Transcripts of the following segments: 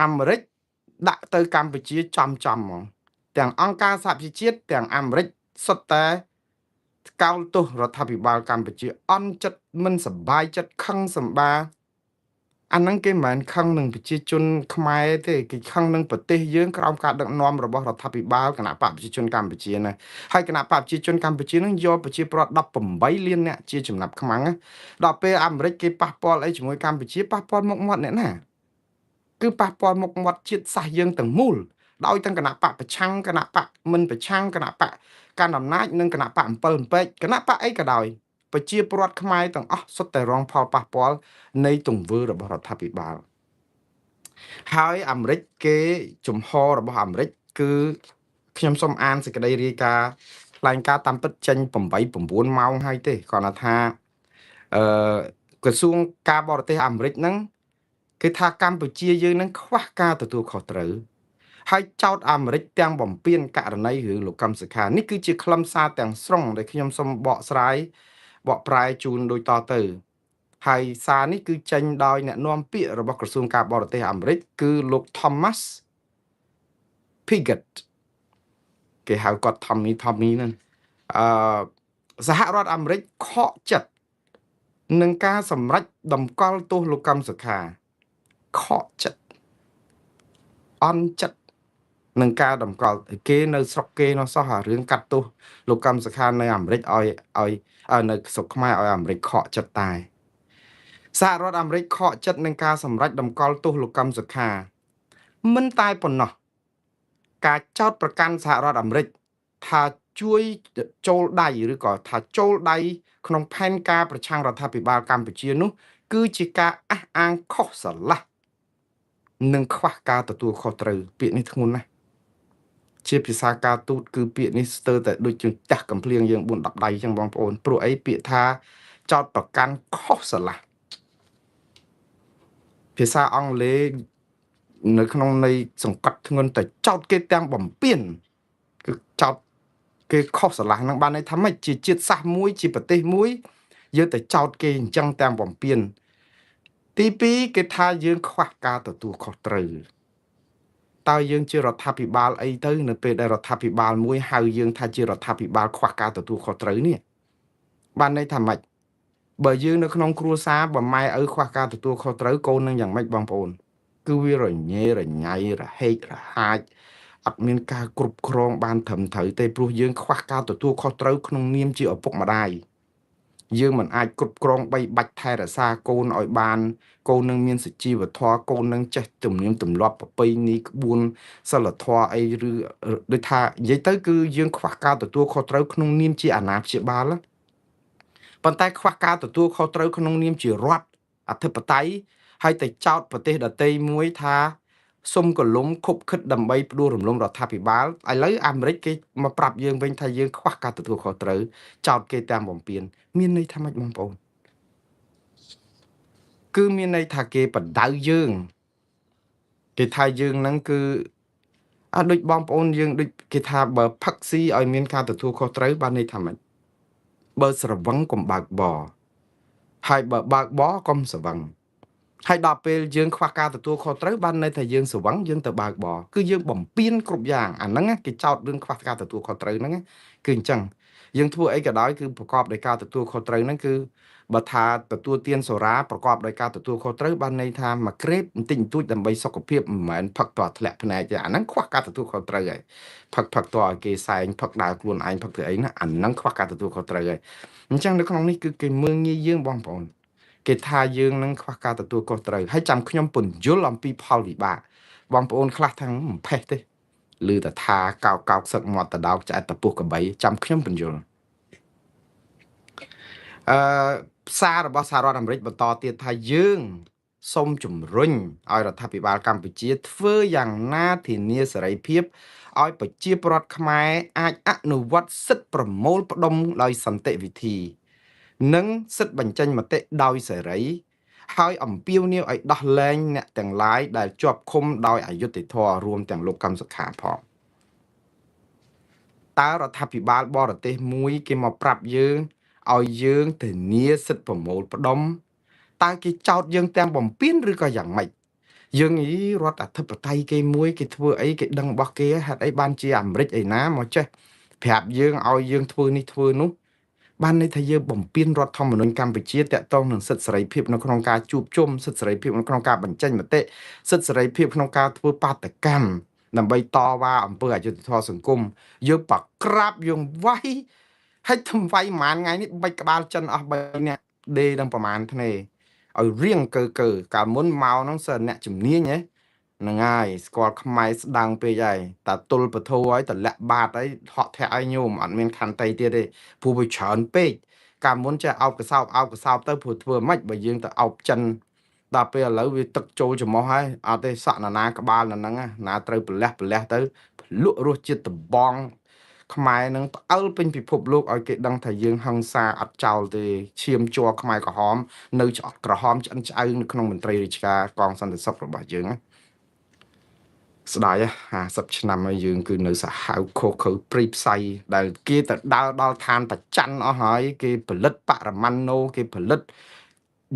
អាមេរិកដាក់ទៅកម្ពុជាចំចំហ្មងទាំងអង្គការសហប្រជាជាតិទាំងអាមេរិកសុទ្ធតែកោលទោសរដ្ឋាភិបាលកម្ពុជាអន់ចិត្តមិនសប្បាយចិត្តខឹងសម្បាអាហ្នឹងគេមិនមែនខឹងនឹងប្រជាជនខ្មែរទេគេខឹងនឹងប្រទេសយើងក្រោមការដឹកនាំរបស់រដ្ឋាភិបាលគណៈបកប្រជាជនកម្ពុជាណាហើយគណៈបកប្រជាជនកម្ពុជានឹងយកប្រជាពលរដ្ឋ18លានអ្នកជាចំណាប់ខ្មាំងណាដល់ពេលអាមេរិកគេប៉ះពាល់អីជាមួយកម្ពុជាប៉ះពាល់មុខមាត់អ្នកណាគឺប៉ះពាល់មុខមាត់ជាតិសាសន៍យើងទាំងមូលដោយទាំងគណៈបកប្រឆាំងគណៈបកមិនប្រឆាំងគណៈបកកាន់អំណាចនិងគណៈបកអំពិលអំពែកគណៈបកអីក៏ដោយប្រជាពលរដ្ឋខ្មែរទាំងអស់សុទ្ធតែរងផលប៉ះពាល់នៃទង្វើរបស់រដ្ឋាភិបាលហើយអាមេរិកគេជំហររបស់អាមេរិកគឺខ្ញុំសូមអានសេចក្តីរាយការណ៍ថ្លែងការណ៍តាមពិតចេញ8 9ម៉ោងហើយទេគ្រាន់តែថាអឺក្រសួងការបរទេសអាមេរិកហ្នឹងគេថាកម្ពុជាយើងនឹងខ្វះការទទួលខុសត្រូវហើយចោទអាមេរិកទាំងបំពេញករណីរឿងលោកកឹមសុខានេះគឺជាខ្លឹមសារទាំងស្រុងដែលខ្ញុំសូមបកស្រាយបកប្រែជូនដូចតទៅហើយសារនេះគឺចេញដោយអ្នកនាំពាក្យរបស់ក្រសួងការបរទេសអាមេរិកគឺលោក Thomas Pigott គេហៅគាត់ Tommy ហ្នឹងអឺសហរដ្ឋអាមេរិកខកចិត្តនឹងការសម្រេចតម្កល់ទោសលោកកឹមសុខាខកចិត្តអន់ចិត្តនឹងការតម្កល់គេនៅស្រុកគេនោះសោះអារឿងកាត់ទោសលោកកឹមសុខានៅអាមេរិកឲ្យនៅស្រុកខ្មែរឲ្យអាមេរិកខកចិត្តតែសហរដ្ឋអាមេរិកខកចិត្តនឹងការសម្រេចតម្កល់ទោសលោកកឹមសុខាមិនតែប៉ុណ្ណោះការចោទប្រកាន់សហរដ្ឋអាមេរិកថាជួយចូលដៃឬក៏ថាចូលដៃក្នុងផែនការប្រឆាំងរដ្ឋាភិបាលកម្ពុជានោះគឺជាការអះអាងខុសស្រឡះនិងខ្វះការទទួលខុសត្រូវពាក្យនេះធ្ងន់ណាស់ជាភាសាការទូតគឺពាក្យនេះស្ទើរតែដូចជាចាស់កំភ្លៀងយើង4 10ដៃចឹងបងប្អូនព្រោះអីពាក្យថាចោទប្រកាន់ខុសស្រឡះភាសាអង់គ្លេសនៅក្នុងន័យសង្កត់ធ្ងន់តែចោទគេទាំងបំពេញគឺចោទគេខុសស្រឡះហ្នឹងបានន័យថាម៉េចជាជាតិសាសន៍មួយជាប្រទេសមួយយើងតែចោទគេអញ្ចឹងទាំងបំពេញទី2គេថាយើងខ្វះការទទួលខុសត្រូវតើយើងជារដ្ឋាភិបាលអីទៅនៅពេលដែលរដ្ឋាភិបាលមួយហៅយើងថាជារដ្ឋាភិបាលខ្វះការទទួលខុសត្រូវនេះបានន័យថាម៉េចបើយើងនៅក្នុងគ្រួសារបើម៉ែឪខ្វះការទទួលខុសត្រូវកូននឹងយ៉ាងម៉េចបងប្អូនគឺវារញ៉េរញ៉ៃរហេករហាចអត់មានការគ្រប់គ្រងបានត្រឹមត្រូវទេព្រោះយើងខ្វះការទទួលខុសត្រូវក្នុងនាមជាឪពុកម្ដាយយើងមិនអាចគ្រប់គ្រងបីបាច់ថែរក្សាកូនឲ្យបានកូននឹងមានសុជីវធម៌កូននឹងចេះទំនៀមទម្លាប់ប្រពៃណីក្បួនសិលធម៌អីឬដូចថានិយាយទៅគឺយើងខ្វះការទទួលខុសត្រូវក្នុងនាមជាអាណាព្យាបាលប៉ុន្តែខ្វះការទទួលខុសត្រូវក្នុងនាមជារដ្ឋអធិបតេយ្យហើយទៅចោទប្រទេសដទៃមួយថាសុំកលុំខុបខិតដើម្បីផ្ដួលរំលំរដ្ឋាភិបាលឥឡូវអាមេរិកគេមកប្រាប់យើងវិញថាយើងខ្វះការទទួលខុសត្រូវចោទគេតាមបំពេញមានន័យថាម៉េចបងប្អូនគឺមានន័យថាគេបដៅយើងគេថាយើងហ្នឹងគឺអត់ដូចបងប្អូនយើងដូចគេថាបើផឹកស៊ីឲ្យមានការទទួលខុសត្រូវបានន័យថាម៉េចបើស្រវឹងកុំបើកបហើយបើបើកបកុំស្រវឹងហើយដល់ពេលយើងខ្វះការទទួលខុសត្រូវបានន័យថាយើងស្រវឹងយើងទៅបើកបគឺយើងបំពេញគ្រប់យ៉ាងអាហ្នឹងគេចោទរឿងខ្វះការទទួលខុសត្រូវហ្នឹងគឺអញ្ចឹងយើងធ្វើអីក៏ដោយគឺប្រកបដោយការទទួលខុសត្រូវហ្នឹងគឺបើថាទទួលទានសូរ៉ាប្រកបដោយការទទួលខុសត្រូវបានន័យថាមួយក្រេបបន្តិចបន្តួចដើម្បីសុខភាពមិនមែនផឹកតធ្លាក់ភ្នែកទេអាហ្នឹងខ្វះការទទួលខុសត្រូវហើយផឹកតឲ្យគេសែងផឹកដើរខ្លួនឯងផឹកធ្វើអីណាអាហ្នឹងខ្វះការទទួលខុសត្រូវហើយអញ្ចឹងនៅក្នុងនេះគឺគេមើលងាយយើងបងប្អូនគេថាយើងនឹងខ្វះការទទួលខុសត្រូវហើយចាំខ្ញុំពន្យល់អំពីផលវិបាកបងប្អូនខ្លះថាមិនផេះទេឬតែថាកោកសឹកមាត់តដោកឆ្អែតតពុះកបីចាំខ្ញុំពន្យល់អឺសាររបស់សហរដ្ឋអាមេរិកបន្តទៀតថាយើងសូមជំរុញឲ្យរដ្ឋាភិបាលកម្ពុជាធ្វើយ៉ាងណាធានាសេរីភាពឲ្យប្រជាពលរដ្ឋខ្មែរអាចអនុវត្តសិទ្ធិប្រមូលផ្ដុំដោយសន្តិវិធីនិងសិទ្ធិបញ្ចេញមតិដោយសេរីហើយអំពាវនាវឲ្យដោះលែងអ្នកទាំងឡាយដែលជាប់ឃុំដោយអយុត្តិធម៌រួមទាំងលោកកឹមសុខាផងតើរដ្ឋាភិបាលបរទេសមួយគេមកប្រាប់យើងឲ្យយើងធានាសិទ្ធិប្រមូលផ្ដុំតើគេចោទយើងទាំងបំពេញឬក៏យ៉ាងម៉េច យើងយីរដ្ឋអធិបតេយ្យគេមួយគេធ្វើអីគេដឹងរបស់គេហេតុអីបានជាអាមេរិកឯណាមកចេះប្រាប់យើងឲ្យយើងធ្វើនេះធ្វើនោះបានន័យថាយើងបំពេញរដ្ឋធម្មនុញ្ញកម្ពុជាតាក់ទងនឹងសិទ្ធិសេរីភាពនៅក្នុងការជួបជុំសិទ្ធិសេរីភាពនៅក្នុងការបញ្ចេញមតិសិទ្ធិសេរីភាពក្នុងការធ្វើបាតកម្មដើម្បីតវ៉ាអំពើអយុត្តិធម៌សង្គមយើងបក្រាបយើងវាយហើយធ្វើវាយប្រហែលថ្ងៃនេះបាច់ក្បាលចិនអស់3នាក់ដេនឹងប្រហែលធ្នេឲ្យរៀងកើកើកាលមុនមកហ្នឹងសិនអ្នកជំនាញហ៎ហ្នឹងហើយស្គាល់ខ្មែរស្ដាងពេកហើយតាទល់ពធហើយតលាក់បាតហើយហក់ធាក់ឲ្យញោមអត់មានខន្តីទៀតទេព្រោះវាច្រើនពេកកាលមុនចេះអោបកសោបអោបកសោបទៅព្រោះធ្វើម៉េចបើយើងទៅអោបចិនដល់ពេលឥឡូវវាទឹកចូលច្រមុះហើយអត់ទេសក់ណានាក្បាលនៅហ្នឹងណាត្រូវប្រលះប្រលះទៅភ្លក់រសជាតិដបងខ្មែរនឹងផ្អើលពេញពិភពលោកឲ្យគេដឹងថាយើងហឹង្សាអត់ចោលទេឈាមជ័រខ្មែរក្រហមនៅឆ្អត់ក្រហមឆ្អិនឆ្អៅនៅក្នុងមន្ត្រីរាជការកងសន្តិសុខរបស់យើងណាស្ដាយ50ឆ្នាំហើយយើងគឺនៅសាហាវខុសខើព្រៃផ្សៃដែលគេទៅដើរដល់ឋានប្រច័នអស់ហើយគេផលិតបរមាណូគេផលិត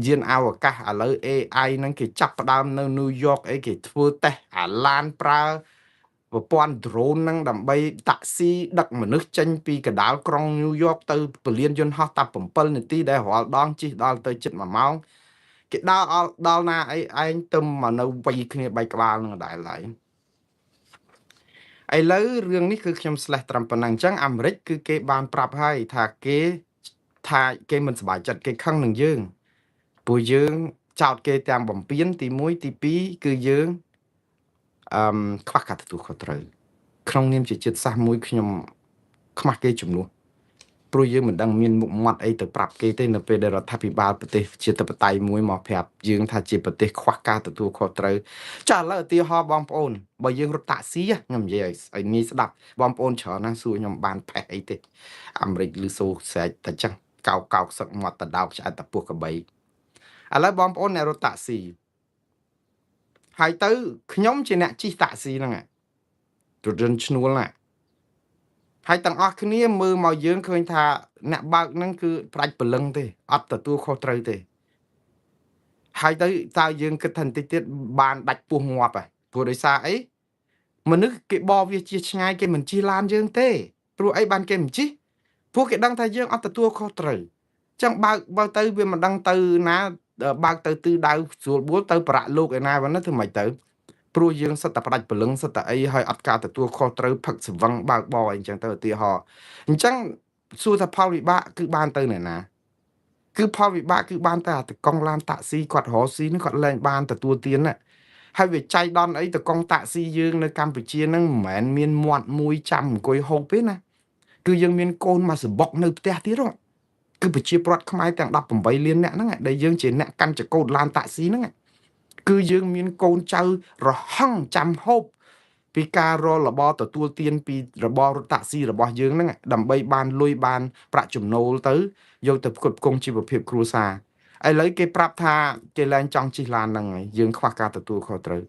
យានអវកាសឥឡូវ AI ហ្នឹងគេចាប់ផ្ដើមនៅ New York អីគេធ្វើតេស្តអាឡានប្រើប្រព័ន្ធ drone ហ្នឹងដើម្បីតាក់ស៊ីដឹកមនុស្សចេញពីកណ្ដាលក្រុង New York ទៅពលានយន្តហោះតែ7នាទីដែលរាល់ដងជិះដល់ទៅជិត1ម៉ោងគេដើរដល់ណាអីឯងទៅមកនៅវៃគ្នាបែកក្បាលនឹងដែរឡើយឥឡូវរឿងនេះគឺខ្ញុំស្លេះត្រឹមប៉ុណ្ណឹងអញ្ចឹងអាមេរិកគឺគេបានប្រាប់ហើយថាគេមិនសប្បាយចិត្តគេខឹងនឹងយើងព្រោះយើងចោទគេទាំងបំពេញទី1ទី2គឺយើងខ្វះការទទួលខុសត្រូវក្នុងនាមជាជាតិសាសន៍មួយខ្ញុំខ្មាស់គេជំនួសព្រោះយើងមិនដឹងមានមុខមាត់អីទៅប្រាប់គេទេនៅពេលដែលរដ្ឋាភិបាលប្រទេសជាធិបតេយ្យមួយមកប្រាប់យើងថាជាប្រទេសខ្វះការទទួលខុសត្រូវចាឥឡូវឧទាហរណ៍បងប្អូនបើយើងរត់តាក់ស៊ីខ្ញុំនិយាយឲ្យងាយស្ដាប់បងប្អូនច្រើនណាស់សួរខ្ញុំបានផេះអីទេអាមេរិកឬសូស្រែកតែចឹងកោកកោកសឹកមាត់តដោកឆ្អែតតពោះកបីឥឡូវបងប្អូនអ្នករត់តាក់ស៊ីហើយទៅខ្ញុំជាអ្នកជិះតាក់ស៊ីហ្នឹងរថយន្តឈ្នួលណាហើយទាំងអស់គ្នាមើលមកយើងឃើញថាអ្នកបើកហ្នឹងគឺផ្ដាច់ព្រលឹងទេអត់ទទួលខុសត្រូវទេហើយទៅតើយើងគិតថាបន្តិចទៀតបានដាច់ពោះងាប់ហ៎ព្រោះដោយសារអីមនុស្សគេបវាជិះឆ្ងាយគេមិនជិះឡានយើងទេព្រោះអីបានគេមិនជិះព្រោះគេដឹងថាយើងអត់ទទួលខុសត្រូវចឹងបើកបើទៅវាមិនដឹងទៅណាបើកទៅទិសដៅស្រួលបួលទៅប្រាក់លោកឯណាវ៉ាធ្វើម៉េចទៅព្រោះយើងសិតតែផ្ដាច់ព្រលឹងសិតតែអីហើយអត់ការទទួលខុសត្រូវផឹកស្វឹងបើកបរអីចឹងទៅឧទាហរណ៍អញ្ចឹងសួរថាផលវិបាកគឺបានទៅណែណាគឺផលវិបាកគឺបានតែអាតកង់ឡានតាក់ស៊ីគាត់រកស៊ីនេះគាត់លែងបានទទួលទានណាហើយវាចៃដន្យអីតកង់តាក់ស៊ីយើងនៅកម្ពុជាហ្នឹងមិនមែនមានមាត់មួយចាំអង្គុយហូបទេណាគឺយើងមានកូនមកសបុកនៅផ្ទះទៀតហ៎គឺប្រជាប្រដ្ឋខ្មែរទាំង18លានអ្នកហ្នឹងដែលយើងជាអ្នកកាន់ចកោតឡានតាក់ស៊ីហ្នឹងគឺយើងមានកូនចៅរហឹងចាំហូបពីការរលរបទទួលទានពីរបររត់តាក់ស៊ីរបស់យើងហ្នឹងដើម្បីបានលុយបានប្រាក់ចំណូលទៅយកទៅផ្គត់ផ្គង់ជីវភាពគ្រួសារឥឡូវគេប្រាប់ថាគេលែងចង់ជិះឡានហ្នឹងហើយយើងខ្វះការទទួលខុសត្រូវ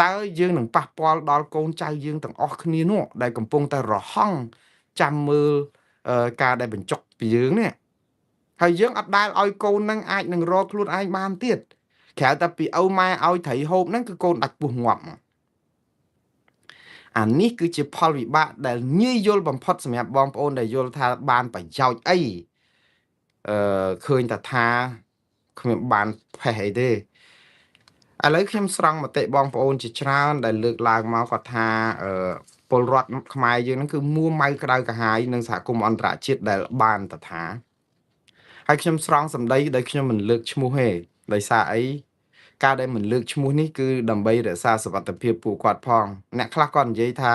តើយើងនឹងប៉ះពាល់ដល់កូនចៅយើងទាំងអស់គ្នានោះដែលកំពុងតែរហឹងចាំមើលការដែលបញ្ចុកពីយើងនេះហើយយើងអត់ដែលឲ្យកូនហ្នឹងអាចនឹងរកខ្លួនឯងបានទៀតក្រៅតែពីឪម៉ែឲ្យត្រីហូបហ្នឹងគឺកូនដាច់ពោះងាប់អានេះគឺជាផលវិបាកដែលងាយយល់បំផុតសម្រាប់បងប្អូនដែលយល់ថាបានប្រយោជន៍អីឃើញតែថាគ្មានបានផេះអីទេឥឡូវខ្ញុំស្រង់មតិបងប្អូនជាច្រើនដែលលើកឡើងមកគាត់ថាពលរដ្ឋខ្មែរយើងហ្នឹងគឺមួម៉ៅក្តៅក្រហាយនឹងសហគមន៍អន្តរជាតិដែលបានតថាហើយខ្ញុំស្រង់សម្ដីដោយខ្ញុំមិនលើកឈ្មោះទេដោយសារអីការដែលមិនលើកឈ្មោះនេះគឺដើម្បីរក្សាសុវត្ថិភាពពួកគាត់ផងអ្នកខ្លះគាត់និយាយថា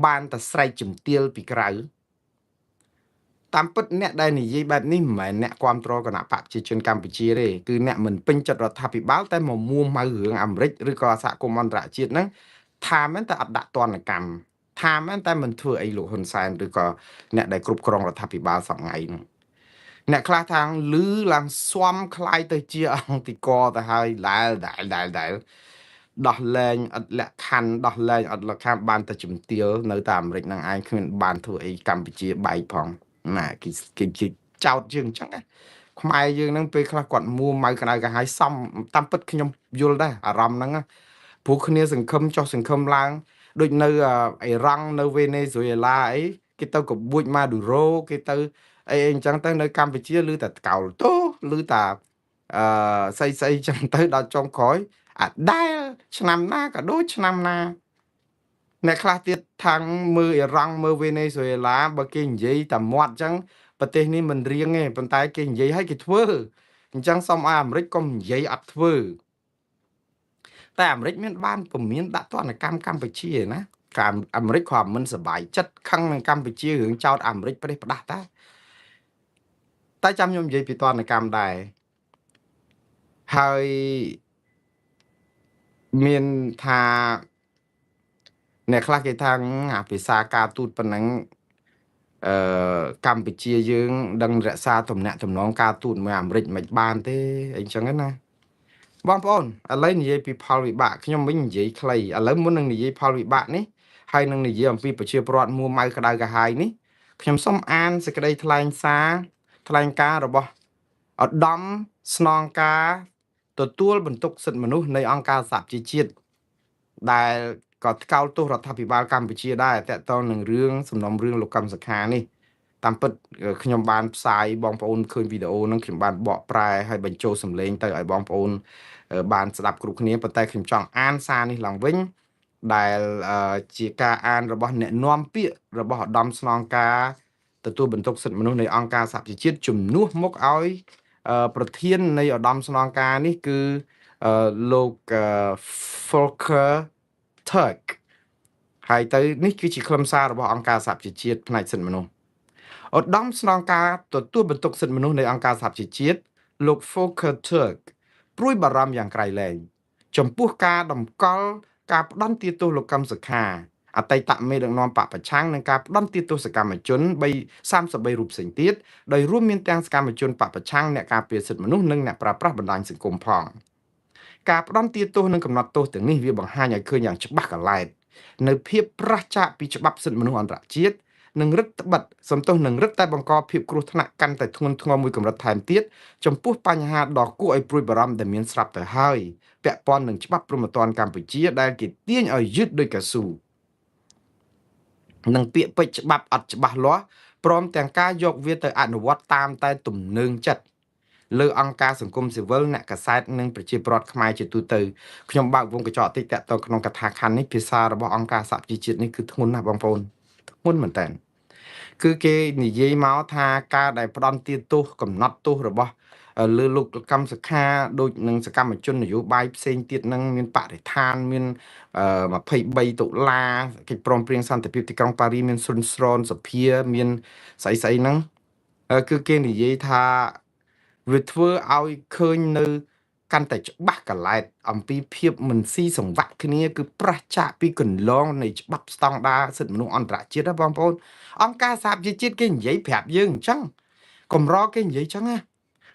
បានតែស្រែកជំទាលពីក្រៅតាមពិតអ្នកដែលនិយាយបែបនេះមិនមែនអ្នកគាំទ្រគណៈបកប្រជាជនកម្ពុជាទេគឺអ្នកមិនពេញចិត្តរដ្ឋាភិបាលតែមកមួម៉ៅរឿងអាមេរិកឬក៏សហគមន៍អន្តរជាតិហ្នឹងថាមែនតែអត់ដាក់ទណ្ឌកម្មថាមែនតែមិនធ្វើអីលោកហ៊ុនសែនឬក៏អ្នកដែលគ្រប់គ្រងរដ្ឋាភិបាលសប្តាហ៍ថ្ងៃហ្នឹងអ្នកខ្លះថាលឺឡើងស៊ាំคล้ายទៅជាអង្គតិកទៅហើយដែលដែលដែលដែលដោះលែងអត់លក្ខខណ្ឌដោះលែងអត់លក្ខខណ្ឌបានតែជំទាវនៅតែអាមេរិកនឹងឯងគ្មានបានធ្វើអីកម្ពុជាបែកផងណាគេគេចោតយើងអញ្ចឹងណាខ្មែរយើងហ្នឹងពេលខ្លះគាត់មួម៉ៅក្តៅក្រហាយសំតាមពិតខ្ញុំយល់ដែរអារម្មណ៍ហ្នឹង ព្រោះគ្នាសង្ឃឹមចុះសង្ឃឹមឡើងដូចនៅអ៊ីរ៉ង់នៅវេណេស៊ុយអេឡាអីគេទៅកបួចម៉ាឌូរ៉ូគេទៅអីអញ្ចឹងទៅនៅកម្ពុជាឮតែតកោលទោសឮតែអឺស្អីស្អីចឹងទៅដល់ចុងក្រោយអាដែលឆ្នាំណាក៏ដូចឆ្នាំណាអ្នកខ្លះទៀតខាងមើលអ៊ីរ៉ង់មើលវេណេស៊ុយអេឡាបើគេនិយាយតែមាត់ចឹងប្រទេសនេះមិនរៀងទេប៉ុន្តែគេនិយាយឲ្យគេធ្វើអញ្ចឹងសូមឲ្យអាមេរិកកុំនិយាយអត់ធ្វើតែអាមេរិកមានបានពមៀនដាក់ទណ្ឌកម្មកម្ពុជាណាកាអាមេរិកគ្រាន់មិនសប្បាយចិត្តខឹងនឹងកម្ពុជារឿងចោតអាមេរិកប្រេះផ្ដាស់តាតែចាំខ្ញុំនិយាយពីទណ្ឌកម្មដែរហើយមានថាអ្នកខ្លះគេថាអាភាសាការទូតប៉ុណ្ណឹងអឺកម្ពុជាយើងដឹងរក្សាទំនាក់ទំនងការទូតមួយអាមេរិកមិនបានទេអីចឹងណាបងប្អូនឥឡូវនិយាយពីផលវិបាកខ្ញុំវិញនិយាយខ្លីឥឡូវមុននឹងនិយាយផលវិបាកនេះហើយនឹងនិយាយអំពីប្រជាពលរដ្ឋមួម៉ៅក្តៅក្រហាយនេះខ្ញុំសូមអានសេចក្តីថ្លែងសារថ្លែងការណ៍របស់ឧត្តមស្នងការទទួលបន្ទុកសិទ្ធិមនុស្សនៃអង្គការសហប្រជាជាតិដែលក៏ថ្កោលទោសរដ្ឋាភិបាលកម្ពុជាដែរតកតងនឹងរឿងសំណុំរឿងលោកកឹមសុខានេះតាមពិតខ្ញុំបានផ្សាយបងប្អូនឃើញវីដេអូហ្នឹងខ្ញុំបានបកប្រែហើយបញ្ចូលសំឡេងទៅឲ្យបងប្អូនបានស្ដាប់គ្រប់គ្នាប៉ុន្តែខ្ញុំចង់អានសារនេះឡើងវិញដែលជាការអានរបស់អ្នកនាំពាក្យរបស់ឧត្តមស្នងការទទួលបន្ទុកសិទ្ធិមនុស្សនៃអង្គការសហប្រជាជាតិជំនួសមកឲ្យប្រធាននៃឧត្តមស្នងការនេះគឺលោក Volker Turk ហើយទៅនេះគឺជាខ្លឹមសាររបស់អង្គការសហប្រជាជាតិផ្នែកសិទ្ធិមនុស្សឧត្តមស្នងការទទួលបន្ទុកសិទ្ធិមនុស្សនៃអង្គការសហប្រជាជាតិលោក Volker Turk ព្រួយបារម្ភយ៉ាងក្រៃលែងចំពោះការតម្កល់ការផ្ដន្ទាទោសលោកកឹមសុខាអតីតមេដឹកនាំបកប្រឆាំងនិងការផ្ដន្ទាទោសសកម្មជន33រូបផ្សេងទៀតដោយរួមមានទាំងសកម្មជនបកប្រឆាំងអ្នកការពារសិទ្ធិមនុស្សនិងអ្នកប្រើប្រាស់បណ្ដាញសង្គមផងការផ្ដន្ទាទោសនិងកំណត់ទោសទាំងនេះវាបង្ហាញឲ្យឃើញយ៉ាងច្បាស់កឡែតនៅភាពប្រឆាចពីច្បាប់សិទ្ធិមនុស្សអន្តរជាតិនិងរឹតត្បិតសំទោសនឹងរឹតតែបង្កភាពគ្រោះថ្នាក់កាន់តែធ្ងន់ធ្ងរមួយកម្រិតថែមទៀតចំពោះបញ្ហាដ៏គួរឲ្យព្រួយបារម្ភដែលមានស្រាប់ទៅហើយពាក់ព័ន្ធនឹងច្បាប់ព្រហ្មទណ្ឌកម្ពុជាដែលគេទាញឲ្យយឺតដោយកៅស៊ូនិងពាក្យពេចន៍ច្បាប់អត់ច្បាស់លាស់ព្រមទាំងការយកវាទៅអនុវត្តតាមតែទំនើងចិត្តលើអង្គការសង្គមស៊ីវិលអ្នកកាសែតនិងប្រជាពលរដ្ឋខ្មែរជាទូទៅខ្ញុំបើកវងកញ្ចក់តិចតាក់ទងក្នុងកថាខណ្ឌនេះភាសារបស់អង្គការសហប្រជាជាតិនេះគឺធ្ងន់ណាស់បងប្អូនធ្ងន់មែនតើគឺគេនិយាយមកថាការដែលផ្ដន្ទាទោសកំណត់ទោសរបស់លើលោកកឹមសុខាដូចនឹងសកម្មជននយោបាយផ្សេងទៀតនឹងមានបរិស្ថានមាន23តុលាកិច្ចព្រមព្រៀងសន្តិភាពទីក្រុងប៉ារីមានសុនស្រនសភាមានស្អីស្អីហ្នឹងគឺគេនិយាយថាវាធ្វើឲ្យឃើញនៅកាន់តែច្បាស់កឡែតអំពីភាពមិនស៊ីសង្វាក់គ្នាគឺប្រឆាចពីគន្លងនៃច្បាប់ស្តង់ដារសិទ្ធិមនុស្សអន្តរជាតិណាបងប្អូនអង្គការសហប្រជាជាតិគេនិយាយប្រាប់យើងអញ្ចឹងកម្រគេនិយាយអញ្ចឹងណា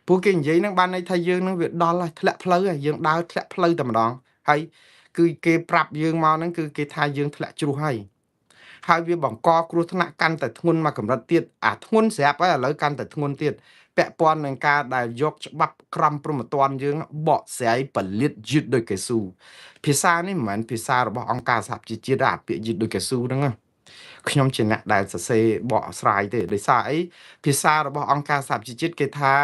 ពួកគេនិយាយនឹងបានន័យថាយើងនឹងវាដល់ហើយធ្លាក់ផ្លូវហើយយើងដើរធ្លាក់ផ្លូវតែម្ដងហើយគឺគេប្រាប់យើងមកហ្នឹងគឺគេថាយើងធ្លាក់ជ្រោះហើយហើយវាបង្កគ្រោះថ្នាក់កាន់តែធ្ងន់មកកម្រិតទៀតអាធ្ងន់ស្រាប់ហើយឥឡូវកាន់តែធ្ងន់ទៀតពាក់ព័ន្ធនឹងការដែលយកច្បាប់ក្រមព្រហ្មទណ្ឌយើងបកស្រាយពលិតយឺតដោយកៅស៊ូភាសានេះមិនមែនភាសារបស់អង្គការសហប្រជាជាតិអាពាក្យយឺតដោយកៅស៊ូហ្នឹងខ្ញុំជាអ្នកដែលសរសេរបកស្រាយទេដោយសារអីភាសារបស់អង្គការសហប្រជាជាតិគេថា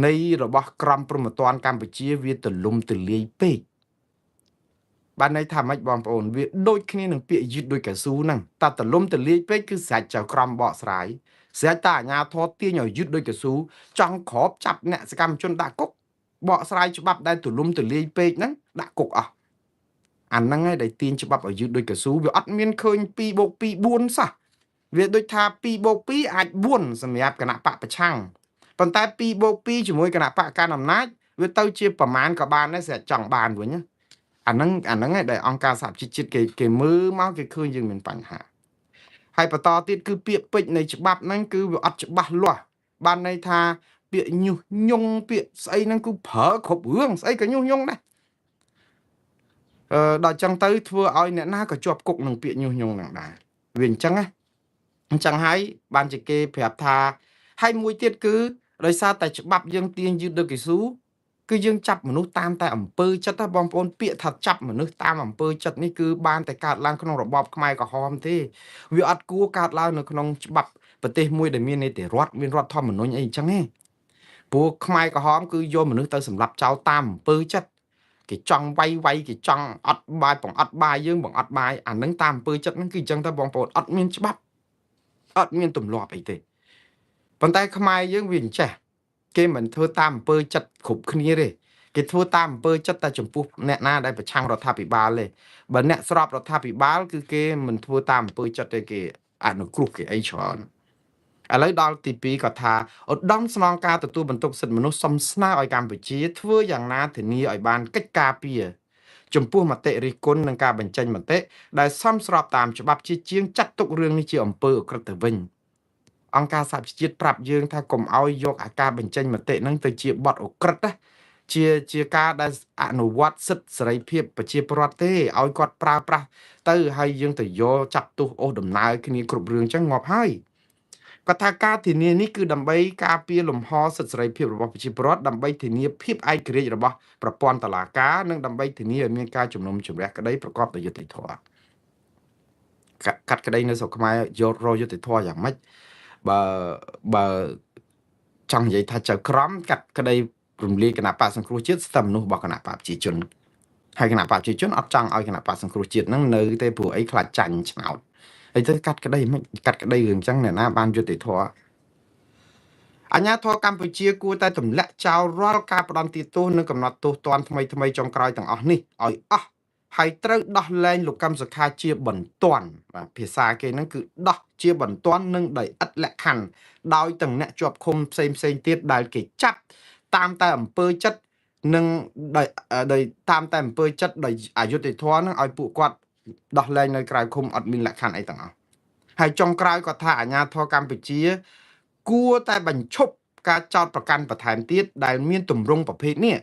នៃរបស់ក្រមព្រហ្មទណ្ឌកម្ពុជាវាទលំទលាយពេកបានន័យថាម៉េចបងប្អូនវាដូចគ្នានឹងពាក្យយឺតដោយកៅស៊ូហ្នឹងតែទលំទលាយពេកគឺស្រេចចៅក្រមបកស្រាយស្រេចតាអាញាធរទាញឲ្យយឺតដោយកៅស៊ូចង់ក្របចាប់អ្នកសកម្មជនដាក់គុកបកស្រាយច្បាប់ដែលទលំទលាយពេកហ្នឹងដាក់គុកអស់អាហ្នឹងឯងដែលទាញច្បាប់ឲ្យយឺតដោយកៅស៊ូវាអត់មានឃើញ2បូក2 4សោះវាដូចថា2បូក2អាច4សម្រាប់គណៈបកប្រឆាំងប៉ុន្តែ2បូក2ជាមួយគណៈបកកណ្ដាលអំណាចវាទៅជាប្រមាណក៏បានដែរស្រេចចង់បានវិញអាហ្នឹងឯងដែលអង្គការសហប្រជាជាតិគេមើលមកគេឃើញយើងមានបញ្ហាហើយបន្តទៀតគឺពាក្យពេចន៍នៃច្បាប់ហ្នឹងគឺវាអត់ច្បាស់លាស់បានន័យថាពាក្យញុះញង់ពាក្យស្អីហ្នឹងគឺប្រើគ្រប់រឿងស្អីក៏ញុះញង់ដែរដល់ចឹងទៅធ្វើឲ្យអ្នកណាក៏ជាប់គុកនឹងពាក្យញុះញង់ហ្នឹងដែរវាអញ្ចឹងណាអញ្ចឹងហើយបានជាគេប្រាប់ថាហើយមួយទៀតគឺដោយសារតែច្បាប់យើងទាញយឺតដូចកៅស៊ូ គឺយើងចាប់មនុស្សតាមតែអំពើចិត្តណាបងប្អូនពាក្យថាចាប់មនុស្សតាមអំពើចិត្តនេះគឺបានតែកើតឡើងក្នុងរបបខ្មែរក្រហមទេវាអត់គួរកើតឡើងនៅក្នុងច្បាប់ប្រទេសមួយដែលមាននីតិរដ្ឋមានរដ្ឋធម្មនុញ្ញអីអញ្ចឹងទេព្រោះខ្មែរក្រហមគឺយកមនុស្សទៅសម្លាប់ចោលតាមអំពើចិត្តគេចង់វាយវាយគេចង់អត់បាយបង្អត់បាយយើងបង្អត់បាយអានឹងតាមអំពើចិត្តហ្នឹងគឺអញ្ចឹងទៅបងប្អូនអត់មានច្បាប់អត់មានទម្លាប់អីទេប៉ុន្តែខ្មែរយើងវាអញ្ចេះគេមិនធ្វើតាមអំពើចិត្តគ្រប់គ្នាទេគេធ្វើតាមអំពើចិត្តតែចំពោះអ្នកណាដែលប្រឆាំងរដ្ឋាភិបាលទេបើអ្នកស្របរដ្ឋាភិបាលគឺគេមិនធ្វើតាមអំពើចិត្តទេគេអនុគ្រោះគេអីច្រើនឥឡូវដល់ទី2គាត់ថាឧត្តមស្នងការទទួលបន្ទុកសិទ្ធិមនុស្សសុំស្នើឲ្យកម្ពុជាធ្វើយ៉ាងណាធានាឲ្យបានកិច្ចការពារចំពោះមតិរិះគន់និងការបញ្ចេញមតិដែលសមស្របតាមច្បាប់ជាជាងចាត់ទុករឿងនេះជាអំពើឧក្រិដ្ឋទៅវិញអង្គការសហប្រជាជាតិប្រាប់យើងថាកុំឲ្យយកអាការបញ្ចេញមតិហ្នឹងទៅជាបទឧក្រិដ្ឋណាជាការដែលអនុវត្តសិទ្ធិសេរីភាពប្រជាពលរដ្ឋទេឲ្យគាត់ប្រើប្រាស់ទៅហើយយើងទៅយកចាប់ទោសអូសដំណើរគ្នាគ្រប់រឿងចឹងងាប់ហើយគាត់ថាការធានានេះគឺដើម្បីការពារលំហសិទ្ធិសេរីភាពរបស់ប្រជាពលរដ្ឋដើម្បីធានាភាពឯករាជ្យរបស់ប្រព័ន្ធតុលាការនិងដើម្បីធានាឲ្យមានការជំនុំជម្រះក្តីប្រកបដោយយុត្តិធម៌កាត់ក្តីនៅស្រុកខ្មែរយករយុត្តិធម៌យ៉ាងម៉េចបើចង់និយាយថាចៅក្រមកាត់ក្តីរំលាយគណៈបកសង្គ្រោះជាតិស្ទើរមនុស្សរបស់គណៈបកប្រជាជនហើយគណៈបកប្រជាជនអត់ចង់ឲ្យគណៈបកសង្គ្រោះជាតិហ្នឹងនៅទេព្រោះអីខ្លាចចាញ់ឆ្នោតហើយទៅកាត់ក្តីមិនកាត់ក្តីរឿងអញ្ចឹងអ្នកណាបានយុត្តិធម៌អាជ្ញាធរកម្ពុជាគួរតែទម្លាក់ចោលរាល់ការផ្ដន្ទាទោសនិងកំណត់ទោសទណ្ឌថ្មីៗចុងក្រោយទាំងអស់នេះឲ្យអស់ហើយត្រូវដោះលែងលោកកឹមសុខាជាបន្ទាន់បាទភាសាគេហ្នឹងគឺដោះជាបន្ទាន់និងដោយឥតលក្ខខណ្ឌដោយទាំងអ្នកជាប់ឃុំផ្សេងផ្សេងទៀតដែលគេចាប់តាមតែអំពើចិត្តនិងដោយតាមតែអំពើចិត្តដោយអយុត្តិធម៌ហ្នឹងឲ្យពួកគាត់ដោះលែងនៅក្រៅឃុំអត់មានលក្ខខណ្ឌអីទាំងអស់ហើយចុងក្រោយគាត់ថាអាជ្ញាធរកម្ពុជាគួរតែបញ្ឈប់ការចោទប្រកាន់បន្ថែមទៀតដែលមានទម្រង់ប្រភេទនេះ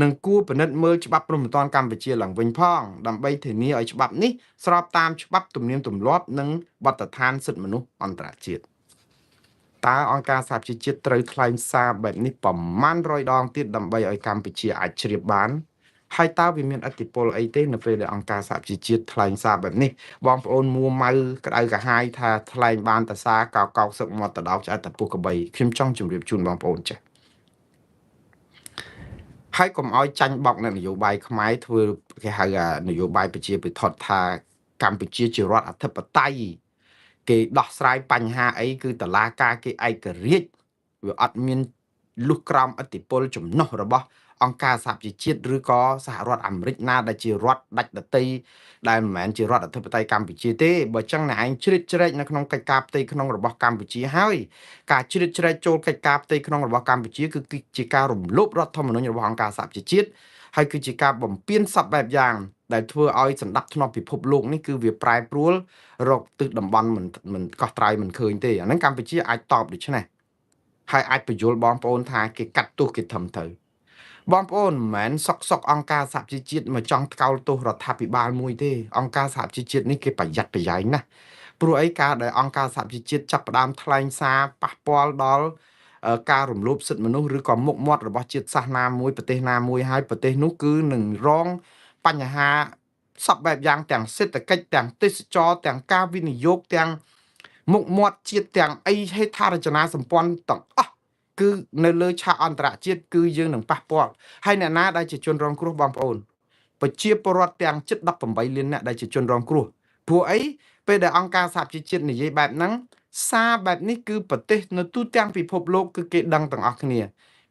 និងគួរពិនិត្យមើលច្បាប់ព្រហ្មទណ្ឌកម្ពុជាឡើងវិញផងដើម្បីធានាឲ្យច្បាប់នេះស្របតាមច្បាប់ទំនៀមទម្លាប់និងបទដ្ឋានសិទ្ធិមនុស្សអន្តរជាតិតើអង្គការសហប្រជាជាតិត្រូវថ្លែងសារបែបនេះប្រមាណ100ដងទៀតដើម្បីឲ្យកម្ពុជាអាចជ្រាបបានហើយតើវាមានឥទ្ធិពលអីទេនៅពេលដែលអង្គការសហប្រជាជាតិថ្លែងសារបែបនេះបងប្អូនមួម៉ៅក្តៅក្រហាយថាថ្លែងបានតសារកោកោកសឹកមាត់តដោកឆ្អែតតពុះកបីខ្ញុំចង់ជម្រាបជូនបងប្អូនចេះហើយកុំឲ្យចាញ់បោកអ្នកនយោបាយខ្មែរធ្វើគេហៅនយោបាយប្រជាពិធថាកម្ពុជាជារដ្ឋអធិបតេយ្យគេដោះស្រាយបញ្ហាអីគឺតឡាការគេឯករាជ្យវាអត់មានលុះក្រោមឥទ្ធិពលចំណុះរបស់អង្គការសហប្រជាជាតិឬក៏សហរដ្ឋអាមេរិកណាដែលជារដ្ឋដាច់ដតីដែលមិនមែនជារដ្ឋអធិបតេយ្យកម្ពុជាទេបើចឹងអ្នកឯងជ្រៀតជ្រែកនៅក្នុងកិច្ចការផ្ទៃក្នុងរបស់កម្ពុជាហើយការជ្រៀតជ្រែកចូលកិច្ចការផ្ទៃក្នុងរបស់កម្ពុជាគឺជាការរំលោភរដ្ឋធម្មនុញ្ញរបស់អង្គការសហប្រជាជាតិហើយគឺជាការបំពានសពបែបយ៉ាងដែលធ្វើឲ្យសន្តិភាពពិភពលោកនេះគឺវាប្រែប្រួលរកទិសតំបន់មិនកោះត្រៃមិនឃើញទេអាហ្នឹងកម្ពុជាអាចតបដូច្នេះហើយអាចបញ្យល់បងប្អូនថាគេកាត់ទោសគេធំទៅបងប្អូនមិនមែនសុកអង្គការសហប្រជាជាតិមកចង់ថ្កោលទោសរដ្ឋាភិបាលមួយទេអង្គការសហប្រជាជាតិនេះគេប្រយ័ត្នប្រយែងណាស់ព្រោះអីការដែលអង្គការសហប្រជាជាតិចាប់ផ្ដើមថ្លែងសារប៉ះពាល់ដល់ការរំលោភសិទ្ធិមនុស្សឬក៏មុខមាត់របស់ជាតិសាសន៍ណាមួយប្រទេសណាមួយហើយប្រទេសនោះគឺនឹងរងបញ្ហាសពបែបយ៉ាងទាំងសេដ្ឋកិច្ចទាំងទេសចរទាំងការវិនិយោគទាំងមុខមាត់ជាតិទាំងអីហេដ្ឋារចនាសម្ព័ន្ធទាំងអស់គឺនៅលើឆាកអន្តរជាតិគឺយើងនឹងប៉ះពាល់ហើយអ្នកណាដែលជាជនរងគ្រោះបងប្អូនប្រជាពលរដ្ឋទាំងជិត18លានអ្នកដែលជាជនរងគ្រោះព្រោះអីពេលដែលអង្គការសហប្រជាជាតិនិយាយបែបហ្នឹងសារបែបនេះគឺប្រទេសនៅទូទាំងពិភពលោកគឺគេដឹងទាំងអស់គ្នា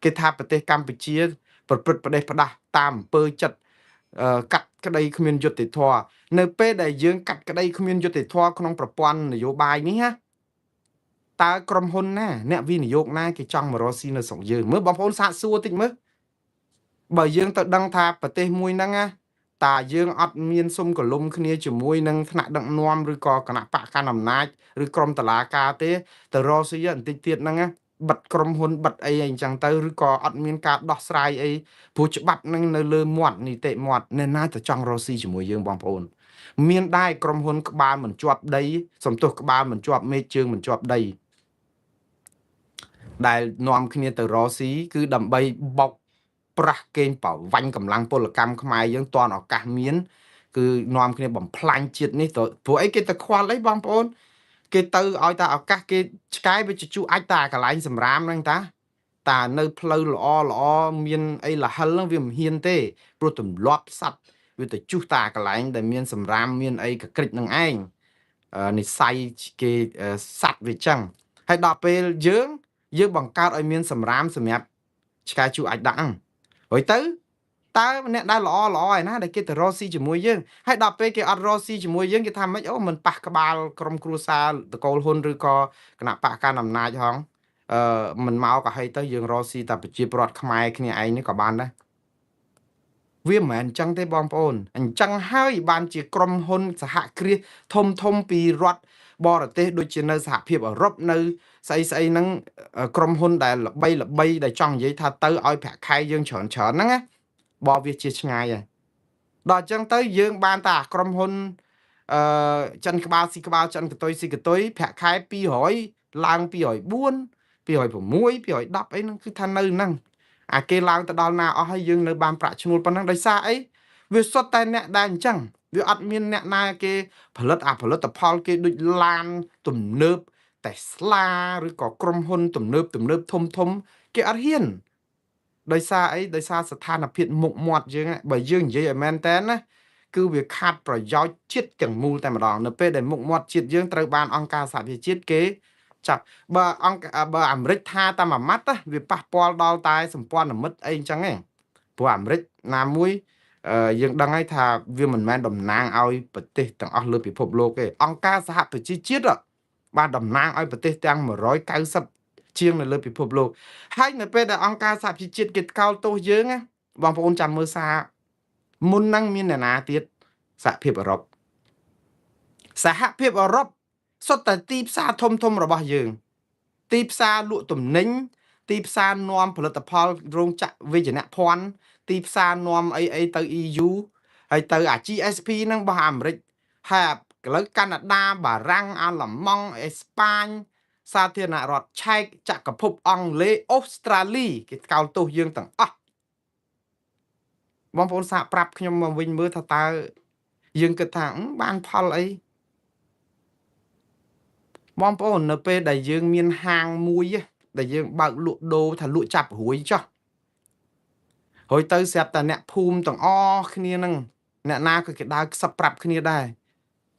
គេថាប្រទេសកម្ពុជាប្រព្រឹត្តប្រទេសផ្ដាស់តាមអំពើចិត្តកាត់ក្តីគ្មានយុត្តិធម៌នៅពេលដែលយើងកាត់ក្តីគ្មានយុត្តិធម៌ក្នុងប្រព័ន្ធនយោបាយនេះណាតើក្រុមហ៊ុនណាអ្នកវិនិយោគណាគេចង់មករកស៊ីនៅស្រុកយើងមើលបងប្អូនសាកសួរតិចមើលបើយើងទៅដឹងថាប្រទេសមួយហ្នឹងណាតាយើងអត់មានសុំកលុំគ្នាជាមួយនឹងថ្នាក់ដឹកនាំឬក៏គណៈបកកណ្ដាលអំណាចឬក្រុមតឡាការទេទៅរកស៊ីបន្តិចទៀតហ្នឹងណាបិទក្រុមហ៊ុនបិទអីអញ្ចឹងទៅឬក៏អត់មានការដោះស្រាយអីព្រោះច្បាប់នឹងនៅលើមាត់នីតិមាត់អ្នកណាទៅចង់រកស៊ីជាមួយយើងបងប្អូនមានដែរក្រុមហ៊ុនក្បាលមិនជាប់ដីសំទោសក្បាលមិនជាប់មេឃជើងមិនជាប់ដីដែលនាំគ្នាទៅរកស៊ីគឺដើម្បីបុក ប្រាស់កេងប្រវាញ់កម្លាំងពលកម្មខ្មែរយើងតាន់ឱកាសមានគឺនាំគ្នាបំផ្លាញជាតិនេះទៅព្រោះអីគេទៅខ្វល់អីបងប្អូនគេទៅឲ្យតែឱកាសគេឆ្កែវាជជុះអាចតាកន្លែងសម្រាមហ្នឹងតាតានៅផ្លូវល្អល្អមានអីលហិលហ្នឹងវាមិនហ៊ានទេព្រោះទម្លាប់សัตว์វាទៅជុះតាកន្លែងដែលមានសម្រាមមានអីកក្រិចនឹងឯងនិស័យគេសัตว์វាចឹងហើយដល់ពេលយើងបង្កើតឲ្យមានសម្រាមសម្រាប់ឆ្កែជុះអាចដាក់ហ្នឹងហើយទៅតើអ្នកដែលល្អល្អឯណាដែលគេទៅរកស៊ីជាមួយយើងហើយដល់ពេលគេអត់រកស៊ីជាមួយយើងគេថាម៉េចអូមិនប៉ះក្បាលក្រុមគ្រួសារតកូលហ៊ុនឬក៏គណៈបកកណ្ដាលអំណាចហងមិនមកក៏ហីទៅយើងរកស៊ីតែប្រជាពលរដ្ឋខ្មែរគ្នាឯងនេះក៏បានដែរវាមិនមែនអញ្ចឹងទេបងប្អូនអញ្ចឹងហើយបានជាក្រុមហ៊ុនសហគ្រាសធំធំពីរដ្ឋបរទេសដូចជានៅសហភាពអឺរ៉ុបនៅស្អីស្អីហ្នឹងក្រុមហ៊ុនដែលល្បីល្បីដែលចង់និយាយថាទៅឲ្យប្រាក់ខែយើងច្រើនច្រើនហ្នឹងណាបវាជាឆ្ងាយហើយដល់អញ្ចឹងទៅយើងបានតែក្រុមហ៊ុនចិនក្បាលស៊ីក្បាលចិនកតុយស៊ីកតុយប្រាក់ខែ200ឡើង204 206 210អីហ្នឹងគឺថានៅហ្នឹងអាគេឡើងទៅដល់ណាអស់ហើយយើងនៅបានប្រាក់ឈ្នួលប៉ុណ្ណឹងដោយសារអីវាសុទ្ធតែអ្នកដែលអញ្ចឹងវាអត់មានអ្នកណាគេផលិតអាផលិតផលគេដូចឡានទំនើប Tesla ឬក៏ក្រុមហ៊ុនទំនើបទំនើបធំធំគេអត់ហ៊ានដោយសារអីដោយសារស្ថានភាពមុខមាត់យើងបើយើងនិយាយឲ្យមែនតើណាគឺវាខាតប្រយោជន៍ជាតិទាំងមូលតែម្ដងនៅពេលដែលមុខមាត់ជាតិយើងត្រូវបានអង្គការសហប្រជាជាតិគេចាប់បើអង្គបើអាមេរិកថាតាមមួយម៉ាត់វាប៉ះពាល់ដល់តែសម្ព័ន្ធមិត្តអីអញ្ចឹងឯងព្រោះអាមេរិកណាមួយយើងដឹងហើយថាវាមិនមែនតំណាងឲ្យប្រទេសទាំងអស់លើពិភពលោកទេអង្គការសហប្រជាជាតិបានតំណាងឲ្យប្រទេសទាំង190ជាងនៅលើពិភពលោកហើយនៅពេលដែលអង្គការសហប្រជាជាតិគេថ្កោលទោសយើងណាបងប្អូនចាំមើលសារមុនហ្នឹងមានអ្នកណាទៀតសហភាពអឺរ៉ុបសហភាពអឺរ៉ុបសុទ្ធតែទីផ្សារធំធំរបស់យើងទីផ្សារលក់ទំនិញទីផ្សារនាំផលិតផលរោងចក្រវិជ្ជាភ័ណ្ឌទីផ្សារនាំអីអីទៅ EU ហើយទៅអា GSP ហ្នឹងរបស់អាមេរិកហើយឥឡូវកាណាដាបារាំងអាល្លឺម៉ង់អេស្ប៉ាញសាធារណរដ្ឋឆែកចក្រភពអង់គ្លេសអូស្ត្រាលីគេថ្កោលទោសយើងទាំងអស់បងប្អូនសាកប្រាប់ខ្ញុំមកវិញមើលថាតើយើងគិតថាបានផលអីបងប្អូននៅពេលដែលយើងមានហាងមួយដែលយើងបើកលក់ដូរថាលក់ចាប់រួយចុះហើយទៅស្រាប់តែអ្នកភូមិទាំងអស់គ្នាហ្នឹងអ្នកណាក៏គេដើរខ្សឹបប្រាប់គ្នាដែរ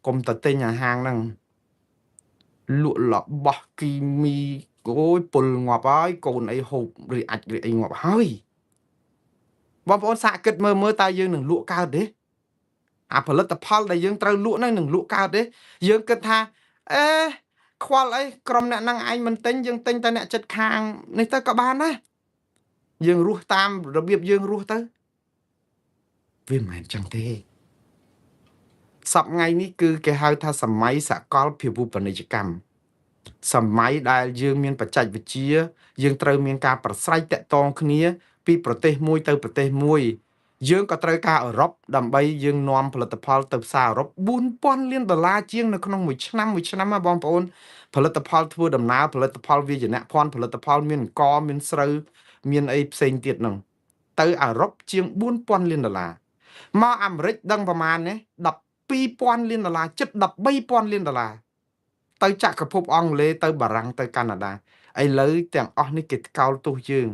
កុំទៅទិញអាហាងហ្នឹងលក់របស់គីមីអូយពុលងាប់ហើយកូនអីហូបឬអាចឬអីងាប់ហើយបងប្អូនសាកគិតមើលមើលតើយើងនឹងលក់កើតទេអាផលិតផលដែលយើងត្រូវលក់ហ្នឹងនឹងលក់កើតទេយើងគិតថាអេខ្វល់អីក្រុមអ្នកហ្នឹងឯងមិនទិញយើងទិញតែអ្នកចិត្តខាងនេះទៅក៏បានដែរយើងរស់តាមរបៀបយើងរស់ទៅវាមិនមែនចឹងទេសប្តាហ៍នេះគឺគេហៅថាសម័យសកលភាវូបនីយកម្មសម័យដែលយើងមានបច្ចេកវិទ្យាយើងត្រូវមានការប្រស្រ័យតាក់ទងគ្នាពីប្រទេសមួយទៅប្រទេសមួយយើងក៏ត្រូវការអឺរ៉ុបដើម្បីយើងនាំផលិតផលទៅផ្សារអឺរ៉ុប4000លានដុល្លារជាងនៅក្នុងមួយឆ្នាំមួយឆ្នាំណាបងប្អូនផលិតផលធ្វើដំណើរផលិតផលវាយនភ័ណ្ឌផលិតផលមានអង្គមានស្រូវមានអីផ្សេងទៀតហ្នឹងទៅអឺរ៉ុបជាង4000លានដុល្លារមកអាមេរិកដឹងប្រមាណទេ12000លានដុល្លារជិត13000លានដុល្លារទៅចក្រភពអង់គ្លេសទៅបារាំងទៅកាណាដាឥឡូវទាំងអស់នេះគេថ្កោលទោសយើង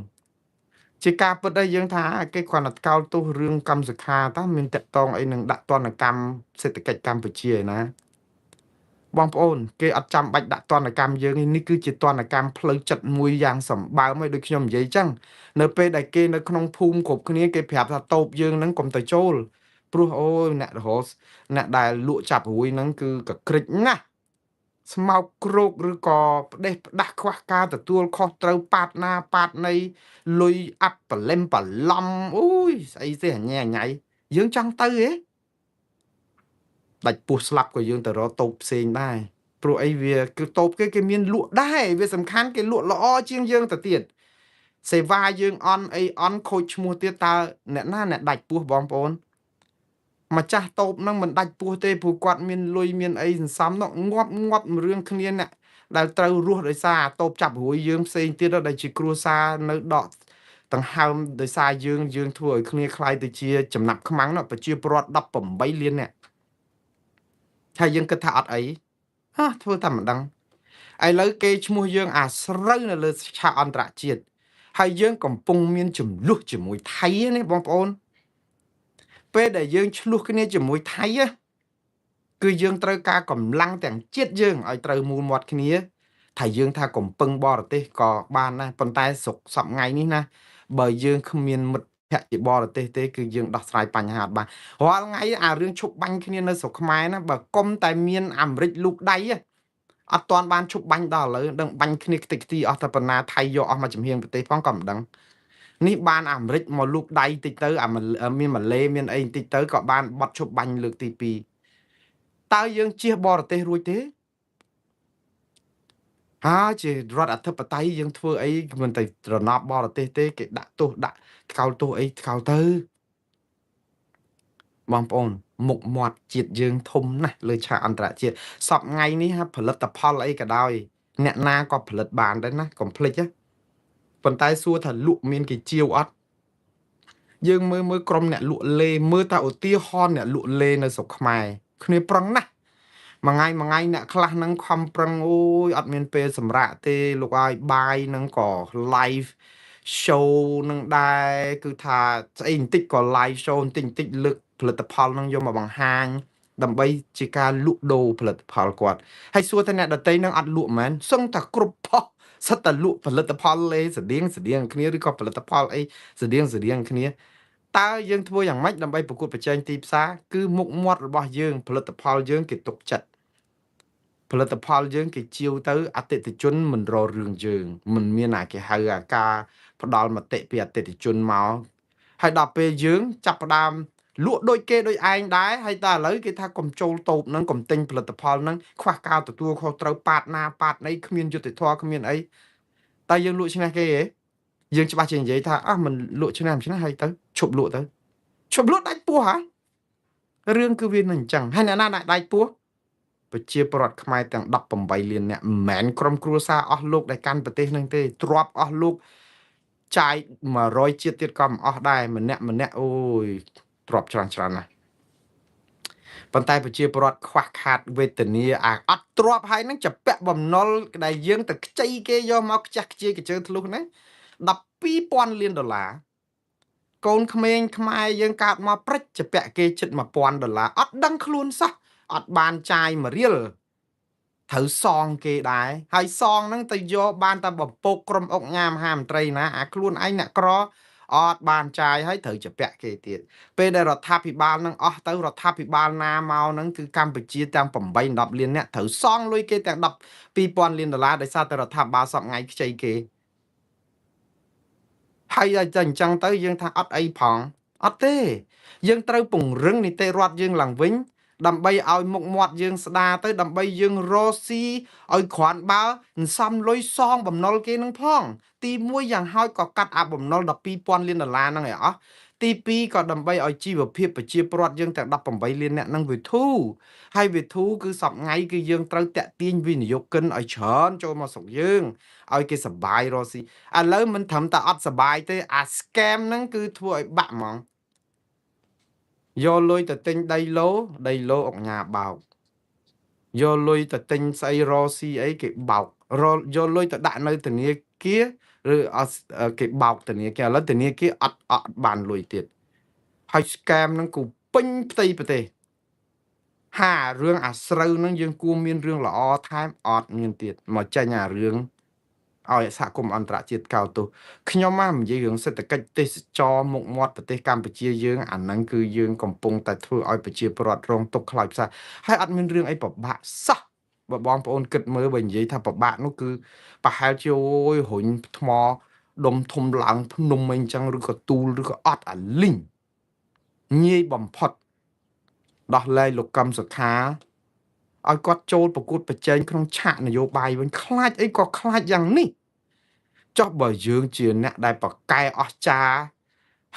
ជាការពិតដែរយើងថាគេគ្រាន់តែថ្កោលទោសរឿងកម្មសខាតើមានតកតងអីនឹងដាក់ទណ្ឌកម្មសេដ្ឋកិច្ចកម្ពុជាឯណាបងប្អូនគេអត់ចាំបាច់ដាក់ទណ្ឌកម្មយើងនេះគឺជាទណ្ឌកម្មផ្លូវចិត្តមួយយ៉ាងសម្បើមហើយដូចខ្ញុំនិយាយចឹងនៅពេលដែលគេនៅក្នុងភូមិគ្រប់គ្នាគេប្រាប់ថាតូបយើងហ្នឹងកុំទៅចូលព្រោះអូយអ្នករហអ្នកដែលលក់ចាប់រួយហ្នឹងគឺកក្រិចណាស់ស្មោកគ្រោកឬក៏ផ្ដេសផ្ដាស់ខ្វះការទទួលខុសត្រូវប៉ាតណាប៉ាតនៃលុយអាប់បលឹមបឡំអូយស្អីទេអញញ៉ៃយើងចង់ទៅហ៎ដាច់ពោះស្លាប់ក៏យើងទៅរកតូបផ្សេងដែរព្រោះអីវាគឺតូបគេគេមានលក់ដែរវាសំខាន់គេលក់ល្អជាងយើងទៅទៀតសេវាយើងអន់អីអន់ខូចឈ្មោះទៀតតើអ្នកណាអ្នកដាច់ពោះបងប្អូនម្ចាស់តូបហ្នឹងមិនដាច់ពោះទេព្រោះគាត់មានលុយមានអីសន្សំនោះងាប់ងាប់រឿងគ្នាអ្នកដែលត្រូវរស់ដោយសារតូបចាប់រួយយើងផ្សេងទៀតដែលជាគ្រួសារនៅដក ដង្ហើមដោយសារយើងយើងធ្វើឲ្យគ្នាคล้ายទៅជាចំណាប់ខ្មាំងប្រជាពលរដ្ឋ18លានអ្នកហើយយើងគិតថាអត់អីហ่าធ្វើតែមិនដឹងឥឡូវគេឈ្មោះយើងអាស្រូវនៅលើឆាកអន្តរជាតិហើយយើងកំពុងមានចំនួនជាមួយថៃនេះបងប្អូនពេលដែលយើងឆ្លោះគ្នាជាមួយថៃគឺយើងត្រូវការកម្លាំងទាំងជាតិយើងឲ្យត្រូវមូលមាត់គ្នាថាយើងថាកំពឹងបរទេសក៏បានដែរប៉ុន្តែស្រុកសប្ងៃនេះណាបើយើងគ្មានមិត្តភក្តិជាបរទេសទេគឺយើងដោះស្រាយបញ្ហាអត់បានរាល់ថ្ងៃអារឿងឈប់បាញ់គ្នានៅស្រុកខ្មែរណាបើកុំតែមានអាមេរិកលូកដៃអត់ទាន់បានឈប់បាញ់ដល់ឥឡូវដឹងបាញ់គ្នាខ្ទេចខ្ទីអស់តែប៉ុណ្ណាថៃយកអស់មកចំហៀងប្រទេសផងក៏មិនដឹងនេះបានអាមេរិកមកលូកដៃតិចទៅអាមានម៉ាឡេមានអីតិចទៅក៏បានបត់ឈប់បាញ់លើកទី2តើយើងជៀសបរទេសរួចទេហើយជារដ្ឋអធិបតេយ្យយើងធ្វើអីមិនតែត្រណប់បរទេសទេគេដាក់ទោសដាក់ថ្កោលទោសអីថ្កោលទៅបងប្អូនមុខមាត់ជាតិយើងធំណាស់លើឆាកអន្តរជាតិសពថ្ងៃនេះផលិតផលអីក៏ដោយអ្នកណាក៏ផលិតបានដែរណាកុំភ្លេចណាប៉ុន្តែសួរថាលក់មានគេជាវអត់យើងមើលមើលក្រុមអ្នកលក់លេមើលតាឧទាហរណ៍អ្នកលក់លេនៅស្រុកខ្មែរគ្នាប្រឹងណាស់មួយថ្ងៃមួយថ្ងៃអ្នកខ្លះហ្នឹងខំប្រឹងអូយអត់មានពេលសម្រាកទេលោកឲ្យបាយហ្នឹងក៏ live show នឹងដែរគឺថាស្អីបន្តិចក៏ live show បន្តិចបន្តិចលើកផលិតផលហ្នឹងយកមកបង្ហាញដើម្បីជាការលក់ដូរផលិតផលគាត់ហើយសួរថាអ្នកដតីនឹងអត់លក់មែនសឹងតែគ្រប់ផុសសិតតែលក់ផលិតផលលេស្តៀងស្តៀងគ្នាឬក៏ផលិតផលអីស្តៀងស្តៀងគ្នាតើយើងធ្វើយ៉ាងម៉េចដើម្បីប្រកួតប្រជែងទីផ្សារគឺមុខមាត់របស់យើងផលិតផលយើងគេទុកចិត្តផលិតផលយើងគេជាវទៅអតិថិជនមិនរករឿងយើងមិនមានអាគេហៅអាការផ្ដល់មតិពីអតិថិជនមកហើយដល់ពេលយើងចាប់ផ្ដើមលក់ដូចគេដូចឯងដែរហើយតែឥឡូវគេថាកុំចូលតូបហ្នឹងកុំទិញផលិតផលហ្នឹងខ្វះការទទួលខុសត្រូវប៉ាតណាប៉ាតណីគ្មានយុត្តិធម៌គ្មានអីតែយើងលក់ឈ្នះគេហ៎យើងច្បាស់ជានិយាយថាអះមិនលក់ឈ្នះមិនឈ្នះហើយទៅឈប់លក់ទៅឈប់លក់ដាច់ពោះហ่ะរឿងគឺវានឹងអញ្ចឹងហើយអ្នកណាដាច់ពោះប្រជាពលរដ្ឋខ្មែរទាំង18លានអ្នកមិនមែនក្រុមគ្រួសារអស់លោកដែលកាន់ប្រទេសនឹងទេទ្របអស់លោកចាយ100ជាតិទៀតក៏មិនអស់ដែរម្នាក់ម្នាក់អូយទ្របច្រើនច្រើនណាស់ប៉ុន្តែប្រជាពលរដ្ឋខ្វះខាតវេទនាអាអត់ទ្របហើយនឹងจะពាក់បំណុលដែលយើងទៅខ្ចីគេយកមកខ្ជះខ្ជាយកជើធ្លុះណា 12,000 លានដុល្លារកូនក្មេងខ្មែរយើងកើតមកព្រិចจะពាក់គេជិត 1,000 ដុល្លារអត់ដឹងខ្លួនសោះអត់បានចាយមួយរៀលត្រូវសងគេដែរហើយសងហ្នឹងទៅយកបានតែបំពោកក្រុមអុកញ៉ាមហាមត្រីណាអាខ្លួនឯងអ្នកក្រអត់បានចាយហើយត្រូវจะពាក់គេទៀតពេលដែលរដ្ឋាភិបាលនឹងអស់ទៅរដ្ឋាភិបាលណាមកហ្នឹងគឺកម្ពុជាទាំង8 10លានអ្នកត្រូវសងលុយគេទាំង 12,000 លានដុល្លារដោយសារតែរដ្ឋាភិបាលសពថ្ងៃខ្ចីគេហើយតែអញ្ចឹងទៅយើងថាអត់អីផងអត់ទេយើងត្រូវពង្រឹងនីតិរដ្ឋយើងឡើងវិញដើម្បីឲ្យមុខមាត់យើងស្ដារទៅដើម្បីយើងរកស៊ីឲ្យគ្រាន់បើសន្សំលុយសងបំណុលគេនឹងផងទី1យ៉ាងហោចក៏កាត់អាបំណុល 12,000 លានដុល្លារហ្នឹងឲ្យអស់ទី2ក៏ដើម្បីឲ្យជីវភាពប្រជាពលរដ្ឋយើងទាំង18លានអ្នកហ្នឹងវាធូរហើយវាធូរគឺសប្ងៃគឺយើងត្រូវតាក់ទាញវិនិយោគិនឲ្យច្រើនចូលមកស្រុកយើងឲ្យគេសបាយរកស៊ីឥឡូវមិនត្រឹមតែអត់សបាយទេអា scam ហ្នឹងគឺធ្វើឲ្យបាក់ហ្មងយកលុយទៅទិញដីឡូដីឡូអុកញ៉ាបោកយកលុយទៅទិញស្អីរកស៊ីអីគេបោកយកលុយទៅដាក់នៅធនាគារឬអត់គេបោកធនាគារឥឡូវធនាគារអត់បានលុយទៀតហើយ scam ហ្នឹងគូពេញផ្ទៃប្រទេសហារឿងអាស្រូវហ្នឹងយើងគួរមានរឿងល្អថែមអត់មានទៀតមកចេញអារឿងឲ្យសហគមន៍អន្តរជាតិកោតទោសខ្ញុំមកនិយាយរឿងសេដ្ឋកិច្ចទេសចរមុខមាត់ប្រទេសកម្ពុជាយើងអាហ្នឹងគឺយើងកំពុងតែធ្វើឲ្យប្រជាពលរដ្ឋរងទុក្ខខ្លោចផ្សាហើយអត់មានរឿងអីពិបាកសោះបើបងប្អូនគិតមើលបើនិយាយថាពិបាកនោះគឺប្រហែលជាអូយរុញថ្មដុំធំឡើងភ្នំអីចឹងឬក៏ទូលឬក៏អត់អាលីងងាយបំផុតដោះលែងលោកកឹមសុខាឲ្យគាត់ចូលប្រកួតប្រជែងក្នុងឆាកនយោបាយវិញខ្លាចអីក៏ខ្លាចយ៉ាងនេះចុះបើយើងជាអ្នកដែលប្រកែអស្ចារ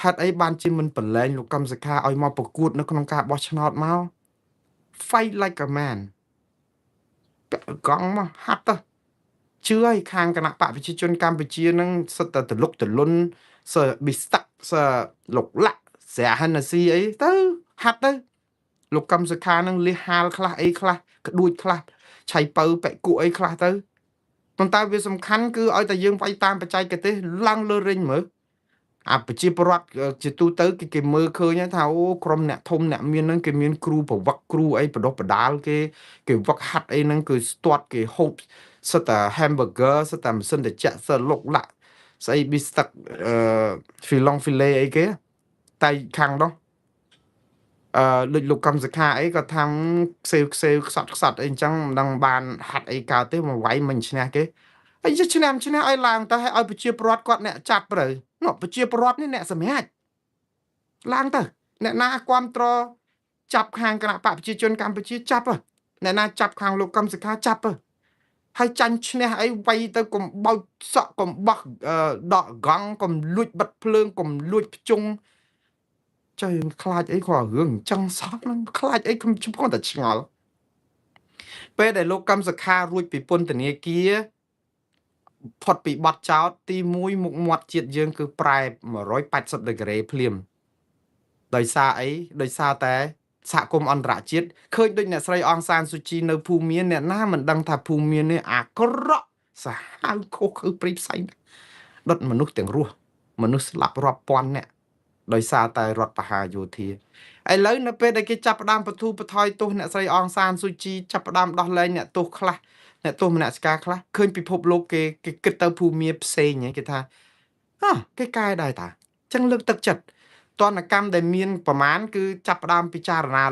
ហេតុអីបានជាមិនប្រឡែងលោកកឹមសុខាឲ្យមកប្រកួតនៅក្នុងការបោះឆ្នោតមក Fight like a man ពាក់កង់មកហាត់ទៅជឿឲ្យខាងគណៈបកប្រជាជនកម្ពុជានឹងសិតតែទលុកទលុន សើប៊ីស្តាក់សើលោកលាក់ស្រាហាណាស៊ីអីទៅហាត់ទៅលោកកឹមសុខានឹងលះហាលខ្លះអីខ្លះក្ដួចខ្លះឆៃពៅបែកគក់អីខ្លះទៅប៉ុន្តែវាសំខាន់គឺឲ្យតែយើងវាយតាមបច្ចេកទេសឡើងលើរិញមើលអាប្រជាពលរដ្ឋជាទូទៅគេមើលឃើញថាអូក្រុមអ្នកធំអ្នកមានហ្នឹងគេមានគ្រូប្រវឹកគ្រូអីបដុះបដាលគេគេវឹកហាត់អីហ្នឹងគឺស្ទាត់គេហូបសិតតែ hamburger សិតតែម៉ាស៊ីនត្រជាក់សិតលុកលាក់ស្អីប៊ីស្តុកអឺ filon filet អីគេតែខាងនោះអឺដូចលោកកំសខាអីក៏ថាខ្សេវខ្សេវខ្សត់ខ្សត់អីអញ្ចឹងមិនដឹងបានហាត់អីកើតទេមកវាយមិនឈ្នះគេហើយឈ្នះឈ្នះឲ្យឡើងទៅឲ្យឲ្យប្រជាពលរដ្ឋគាត់អ្នកចាប់ទៅនោះប្រជាពលរដ្ឋនេះអ្នកសម្រេចឡើងទៅអ្នកណាគ្រប់ត្រចាប់ខាងគណៈបកប្រជាជនកម្ពុជាចាប់អ្នកណាចាប់ខាងលោកកំសខាចាប់ហើយចាញ់ឈ្នះអីវាយទៅកុំបោចសក់កុំបោះដកកង់កុំលួចបិទភ្លើងកុំលួចភ្ជង់ចុយខ្លាចអីគាត់រឿងអញ្ចឹងសោះហ្នឹងខ្លាចអីខ្ញុំគាត់តែឆ្ងល់ពេលដែលលោកកឹមសុខារួចពីពន្ធនាគារផុតពីបទចោតទី1មុខមាត់ជាតិយើងគឺប្រែ180ដឺក្រេភ្លាមដោយសារអីដោយសារតែសហគមន៍អន្តរជាតិឃើញដូចអ្នកស្រីអងសានស៊ូជីនៅភូមាអ្នកណាមិនដឹងថាភូមានេះអាក្រក់សាហាវខុសខើព្រៃផ្សៃដុតមនុស្សទាំងរស់មនុស្សស្លាប់រាប់ពាន់នាក់ដោយសារតែរដ្ឋបហាយោធាឥឡូវនៅពេលដែលគេចាប់ផ្ដើមបធូរបថយទោសអ្នកស្រីអងសានស៊ូជីចាប់ផ្ដើមដោះលែងអ្នកទោសខ្លះអ្នកទោសមនសិការខ្លះឃើញពិភពលោកគេគេគិតទៅភូមាផ្សេងគេថាអើគេកែដែរតាអញ្ចឹងលើកទឹកចិត្តទណ្ឌកម្មដែលមានប្រមាណគឺចាប់ផ្ដើមពិចារណា